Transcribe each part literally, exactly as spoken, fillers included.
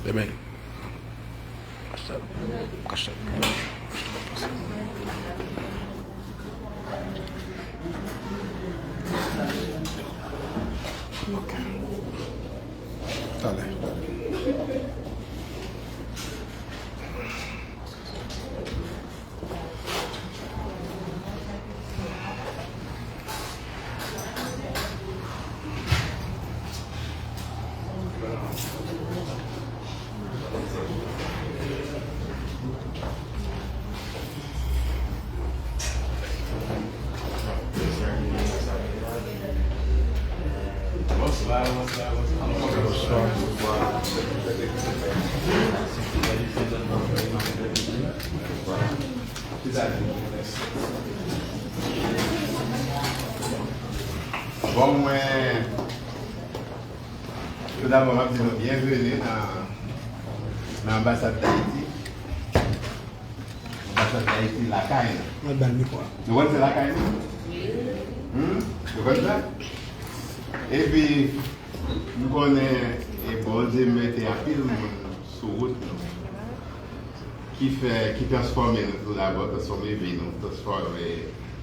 Ebyen, kòs la, kòs la. Ok. Talè, talè. Bonswa, bonswa, bonswa. Bonswa. Bon, mwen, tou dabò, m ap di nou byenveni nan, nan anbasad Dayiti. Anbasad Dayiti lakay nou. Mwen ba l mikwo a. Nou konn se lakay nou? Hmm? Nou konn sa? Epi, nou konnen, e, Bondye mete anpil moun sou wout nou ki fè, ki transfòme nou tou dabò, transfòme vi nou, transfòme,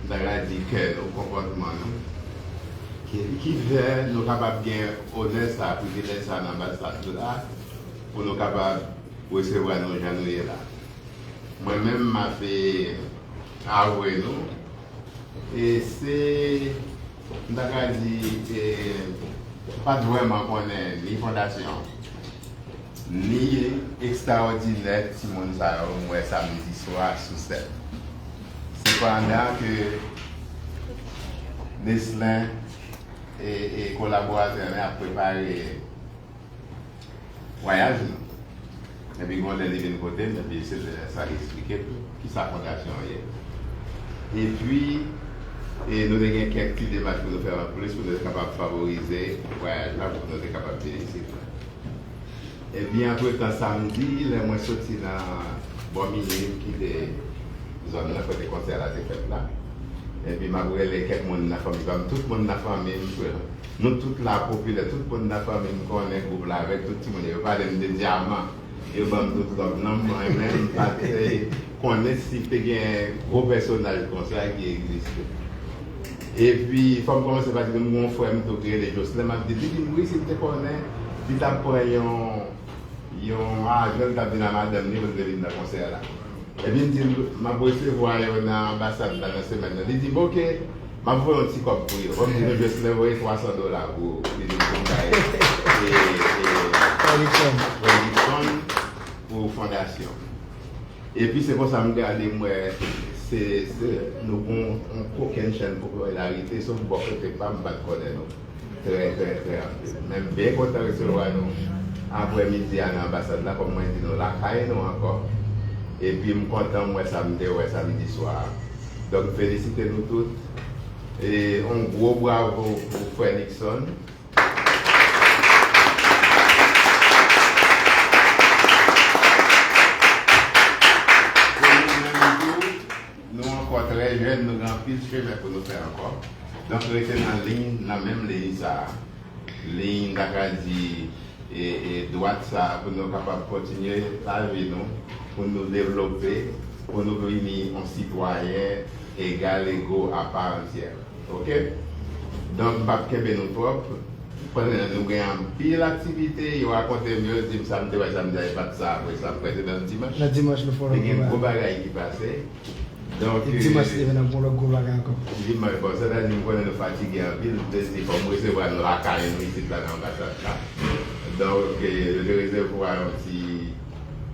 m ta ka di, kè nou, konpòtman nou, ki, ki fè nou kapab gen onè sa, privilèj sa nan anbasad la, pou nou kapab resevwa nou jan nou ye la. Mwen menm, m ap, e, avwe nou, e se, m ta ka di, e, m pa t vrèman konnen ni fondasyon, ni ekstraòdinè timoun sa yo m wè samdi swa sou sèn. Sepandan ke Neslen e, e kolaboratè mwen ap prepare vwayaj nou. Epi gen yon lè li vin kote m, epi se lè sa li eksplike m kisa fondasyon an ye. Epi, e nou te gen kèk ti demach pou nou fè an plis pou nou te kapab favorize vwayaj la, pou nou te kapab vin isit la. Epi, antretan, samdi, lè mwen soti nan bò Mini, m kite zòn nan kote konsè la te fèt la. Epi, m ap rele kèk moun nan fanmi pa m, tout moun nan fanmi m, frè. Nou tout la popilè, tout moun nan fanmi m konnen gwoup la avèk tout timoun yo. Yo pale m de Dyaman. Yo ban m tout lòv nan mwen, men m pa t, eh, konnen si te gen gwo pèsonaj konsa ki egziste. Epi, fò m kòmanse pa di nou, m gen yon frè m tou ki rele Jocelyn, m ap di, li di m wi, si l te konnen, li t ap pran yon, yon avyon, li t ap vin ak madanm li pou l te vin nan konsè la. Epi m di l, m ap resevwa yo nan anbasad la nan semèn nan. Li di m, "Oke, m ap voye yon ti kòb pou yo." Bon, m di nou, Jocelyn voye twa san dola pou li di m pou m bay, e, e, Frè Nixon. Frè Nixon pou fondasyon. Epi se konsa m gade, m wè se, se, nou gon yon kokennchenn popilarite, sof bò kote pa m, m pa t konnen nou. Trè, trè, trè anpil. Men m byen kontan resevwa nou aprè midi a nan anbasad la, kòm mwen di nou lakay nou ankò. Epi m kontan m wè sa m te wè samdi swa a. Donk, felisite nou tout. E yon gwo bravo pou frè Nixon. Pou nou menm tou, nou ankò trè jèn, nou gen anpil chemen pou nou fè ankò. Donk, rete nan liy, nan menm liy sa a. Liy, m ta ka di, e, e, dwat sa a, pou nou kapab kontinye lavi nou, pou nou devlope, pou nou vini yon sitwayen egal, ego, apa antyè. Oke? Donk, m p ap kenbe nou twòp. Pandan nou gen anpil aktivite, yo rakonte m, yo di m sa m te wè samdi a, e pa t sa, apre sa, m kwè se nan dimanch. Nan dimanch, nou fè yon lòt gwo bagay. Te gen gwo bagay ki pase. Donk, e dimanch, li te vin ap yon lòt gwo bagay ankò. Dimanch, bon, sètadi, m konnen nou fatige anpil, m te di, fò m resevwa nou lakay nou isit la, nan anbasad la. Donk, e, yo te resevwa yon ti,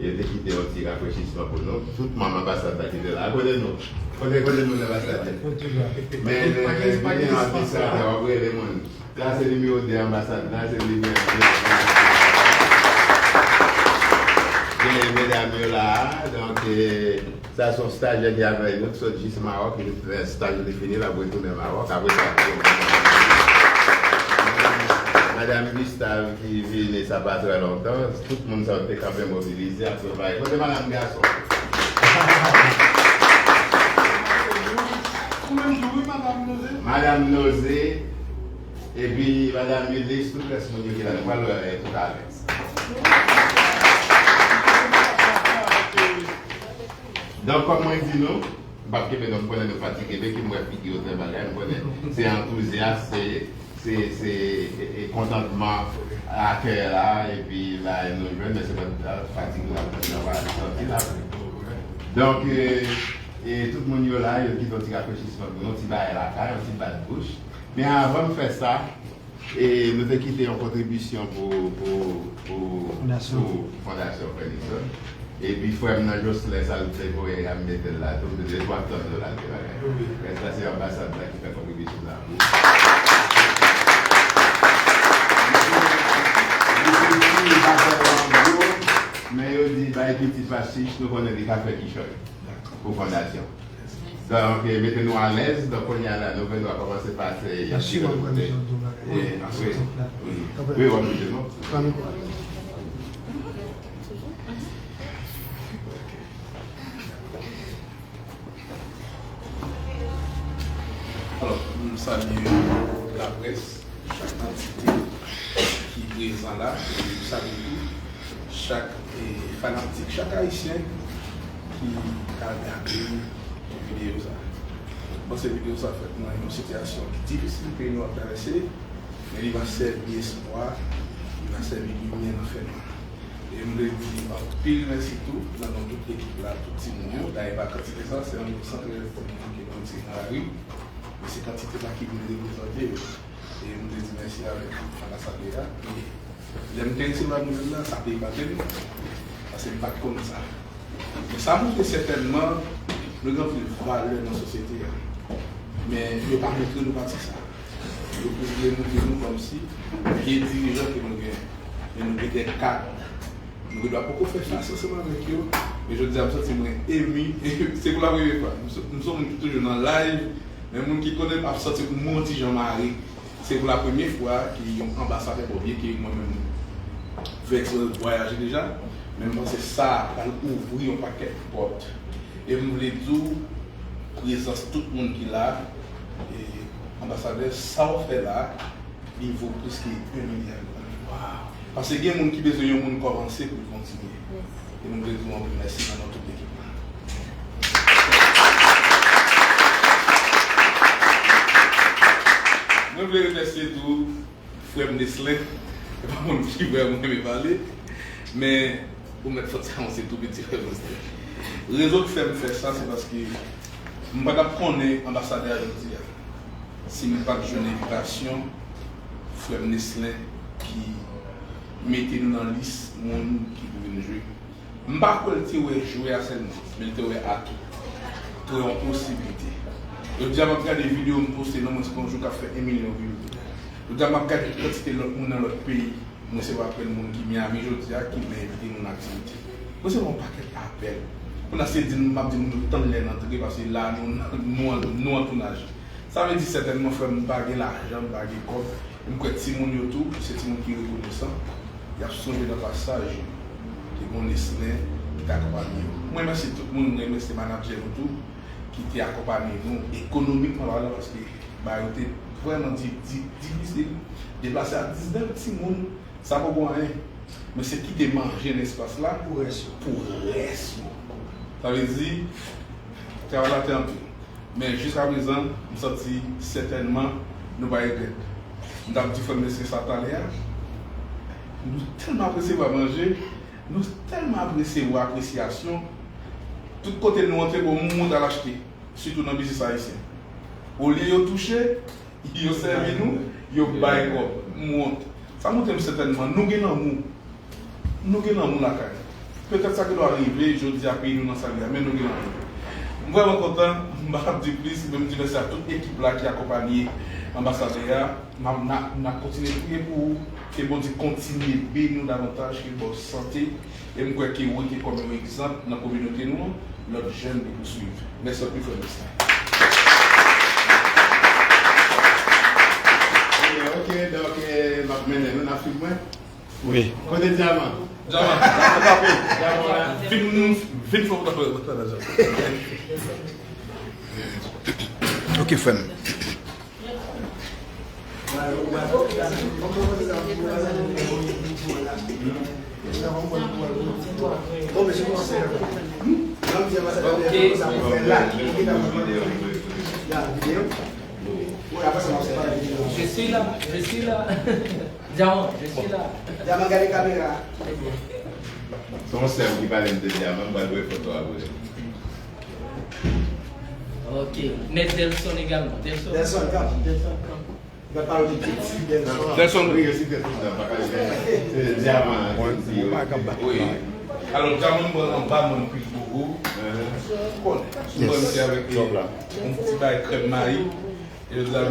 yo te kite yon ti rafrechisman pou nou. Tout manm anbasad la ki te la, kote nou? Kote, kote moun anbasad la? Men, men, men, men, administratè, w ap rele moun. Sa se nimewo de anbasad la, se li menm. Gen medam yo la, donk, e, sa se yon stajyè ki avèk nou, ki sot jis Mawòk, li fè staj li fini, l ap retounen Mawòk. Apre sa, Madanm Gustave ki vini, sa pa trè lontan, tout moun sa yo te kanpe mobilize, ap prepare. Kote madanm gason? Madanm Noze. Epi, madanm Ulysse, tout rès moun yo ki la, nou pral wè yo toutalè. Donk, kòm mwen di nou, m p ap kenbe non, m konnen nou fatige, men ki m wè figi yo trè bagay, m konnen se antouzyas, se, se, se e, e kontantman a kè la, epi bagay nou jwenn, men se pa fatig la, nou pa santi la. Donk, e, e tout moun yo la, yo kite yon ti rafrechisman pou nou, ti bagay lakay, yon ti bat bouch. Men avan m fè sa, E nou te kite yon kontribisyon pou, pou, pou, Fondasyon. Pou Fondasyon Frè Nixon. Epi frè m nan Joslè, sa l te voye a, m mete l la tou, m te di, twa san dola l te bagay. Wi. Rès la, se anbasad la ki fè kontribisyon sa pou. Li te di, li pa fè l an gwo, men yo di, bay pitit pa chich, nou konnen li ka fè kichòy pou fondasyon. Donk, eh, mete nou alèz. Donk, kounye a la, nou gen dwa kòmanse pase yon ti kote. Eh, wi, wi. Wi, w ap mete nou. Alò, m salye laprès. Chak antite ki prezan la, e m salye tou chak, e, fanatik, chak Ayisyen ki ka gade videyo sa. M panse videyo sa fèt nan yon sitiyasyon ki difisil peyi nou ap travèse, men li va sèvi espwa, li va sèvi limyè nan fènwa. E m vle di anpil mèsi tou nan non tout ekip la, tout timoun yo. Dayè pa kantite sa, se anviwon san trèz timoun ki nou retire nan lari. E se kantite sa ki vin reprezante yo. E m te di mèsi avèk anbasadè a. E lè m te resevwa nouvèl la, sa te epate m. Paske m pa t konn sa. Men sa montre sètènman, nou gen anpil valè nan sosyete a. Men yo pa montre nou pati sa. Yo prefere montre nou kòmsi vye dirijan ke nou gen. Men nou gen de kad. Nou gen dwa poko fè fas ansanm avèk yo. Men jodi a, m santi mwen emi. Se pou la premye fwa. M se, m se yon moun ki toujou nan live. Men moun ki konnen m ap santi m yon ti jan mare. Se pou la premye fwa ke yon anbasadè, bon, byen ke mwen menm m fè eksprè vwayaje deja, men m panse sa pral ouvri yon pakèt pòt. E m vle di w, prezans tout moun ki la, e anbasadè, sa w fè la, li vo plis ke yon milya dola. Paske gen moun ki bezwen yon moun kòmanse pou l kontinye. E nou vle di w anpil mèsi nan non tout ekip la. Mwen vle remèsye tou frè m Neslin. E pa moun ki vrèman renmen pale. Men ou mèt fòt sa, se tou piti frè m Neslin. Rezon ki fè m fè sa, se paske m pa t ap konnen anbasadè a jodi a si m pa t jwenn envitasyon frè m Neslin ki mete nou nan lis moun ki pou vin jwe. M pa kwè l te wè jwè a sèlman, men l te wè atou. Te wè yon posiblite. Jodi a, m ap gade videyo m poste nan mwen se pa yon jou k ap fè yon milyon views. Jodi a, m ap gade kantite lòt moun nan lòt peyi. M resevwa apèl moun ki Miami jodi a ki vle envite nou nan aktivite. M resevwa yon pakèt apèl. Kounye a se di m, m ap di moun yo tann lè n antre, paske la nou, nou, nou an tounaj. Sa vle di sètènman, frè m, m pa gen lajan, m pa gen kòb. M kwè timoun yo tou, se timoun ki rekonesan. Y ap sonje nan pasaj yo. Te gen yon Neslin ki te akonpanye yo. Mwen remèsye tout moun, mwen remèsye manadjè nou tou, ki te akonpanye nou ekonomikman palan, paske bagay yo te vrèman di, di, difisil. Deplase a diznèf timoun, sa poko anyen. Men se kite manje nan espas la pou rès yo. Pou rès yo. Sa vle di, travay la te anpil. Men jiskaprezan, m santi sètènman nou pa regrèt. M t ap di frè m Neslin sa talè a. Nou tèlman ap resevwa manje, nou tèlman ap resevwa apresyasyon. Tout kote nou antre, bon, moun al achte, sitou nan biznis ayisyen. Olye yo touche, yo sèvi nou, yo bay kòb. M wont. Sa montre m sètènman, nou gen lanmou. Nou gen lanmou lakay nou. Petèt sa gen dwa rive jodi a peyi nou nan sa li a, men nou gen lanmou. M vrèman kontan, m pa ap di plis, men m di mèsi a tout ekip la ki akonpanye anbasadè a. N ap, n ap, n ap kontinye priye pou ou, ke Bondye kontinye beni w davantaj, ke l ba w sante. E m kwè ke ou rete kòm yon egzanp nan kominote nou an, lòt jèn pou pouswiv. Mèsi anpil, frè Neslin. Ok, ok, donk, eh, m ap mennen nou, n ap swiv mwen. Wi. Kote Dyaman? Dyaman. Dyaman la. Vin, vin fè w. Ok, frè m. Ok. Je suis là, je suis là. Diamant, je suis là. Diamant, gade kamera. Se yon sè m ki pale m de Diamant, m pral voye foto a pou li. Ok. Mèt Delson egalman. Delson. Delson, kanpe. Delson, kanpe. Delson, wi, yo site tout nan, pa ka jwenn. Se Diamant, wi. Alò, Diamant, mwen anba mwen pil bobo. Konnen. Mwen misye avèk yon ti bay krèm mayi. E yo di la,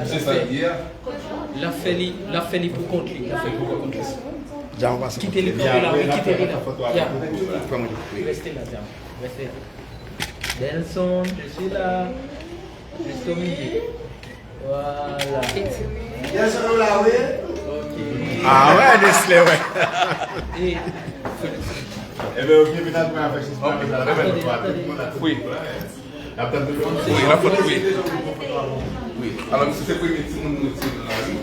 misye sa l ye a. L ap fè li, l ap fè li pou kont li, l ap fè li pou kont li. Kite li kanpe la, wi, kite li la. Ya. Reste la, Diamant. Reste la. Delson, je suis là. Juste au milieu. Voilà. Delson, ou la, wi? Ok. Ah ouais, Nestlé, ouais. E, Ebyen, ok, vin al pran avèk sis mwa, men sa la fè twa, tout moun la, tout moun la. N ap tann tout moun. Wi, n ap foto, wi. Wi. Alò, misye se premye timoun nou tire nan lari.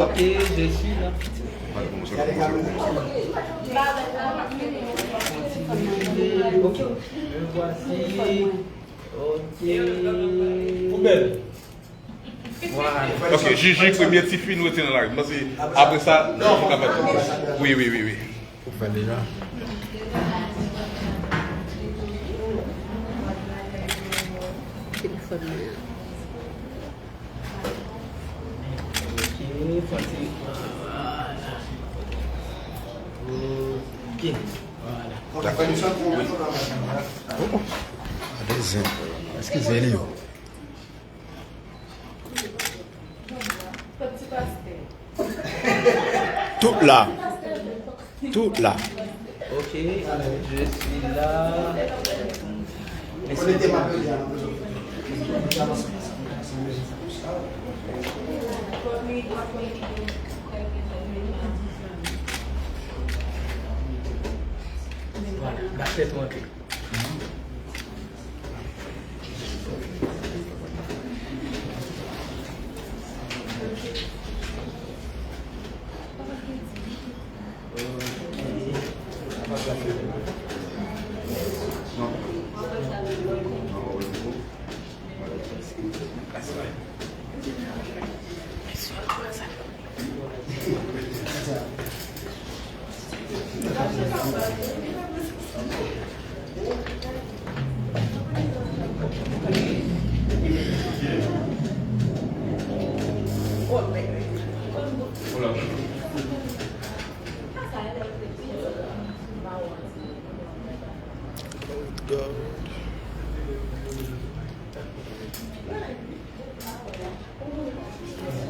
Ok, je suis là. Ok, me voici. Ok. Poubèl. Voilà. Ok, Jiji, premye tifi nou rete nan lari. M panse apre sa, nou ka pati. Wi, wi, wi, wi. Ou fè deja? Telefòn mwen an. Ok, fò ti. Voilà. Ok. Voilà. Gade zen. Eskize li yo. Tout la. Tout la. Ok, je suis là. Voilà, ba tèt ou antre.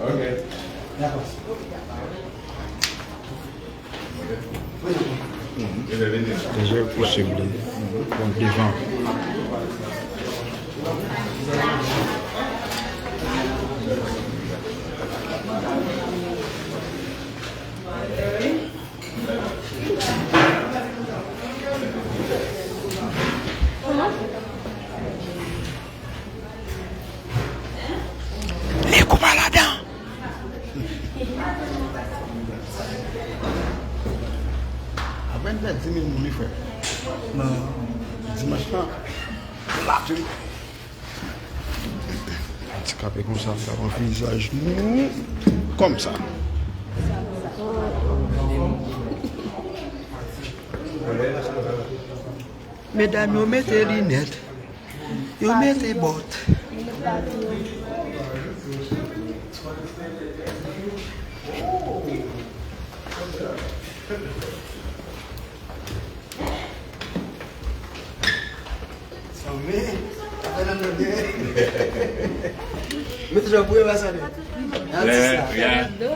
Ok. Deja posib li. Bon, devan. Li koupe ladan. Apèn fè dis mil moun li fè nan dimanch lan. Lapli. Andikape konsa, m ka pran vizaj nou konsa. Medam yo mete linèt, yo mete bòt. Mete jan pou yo la sa de. Atis la.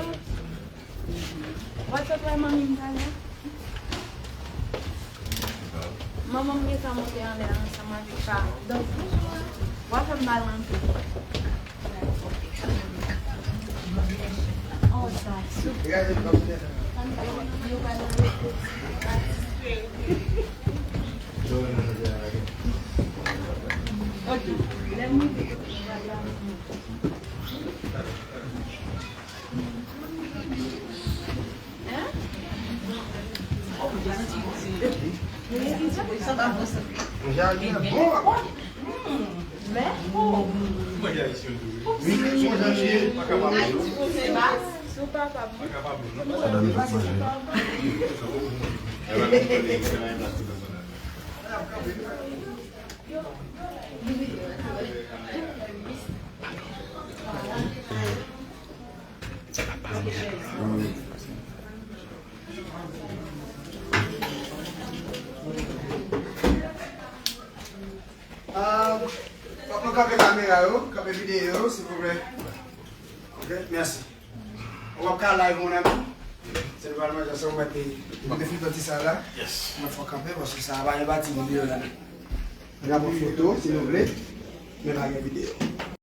What's up, manmi m talè? Manman m gentan monte anlè ansanm avèk pa. W a fè m mal anpil. Oh, sa. Ok. Lè m rive kote m pral la. Sa pa bon, sa. Jan li bon, papa. Men, oh. Wi, son jan li ye. Ay, ti pou se bas. Sa done sot manje. Ah, w ap kanpe kamera yo, kanpe videyo yo, silvouplè. Ok, mèsi. W ap ka live, mon ami. Se nou pral manje ansanm, mwen te, mwen te fè ti sa la. Yes. Mwen fò kanpe, paske sa pa gen pati videyo la. N ap pran foto, si nou vle, men pa gen videyo.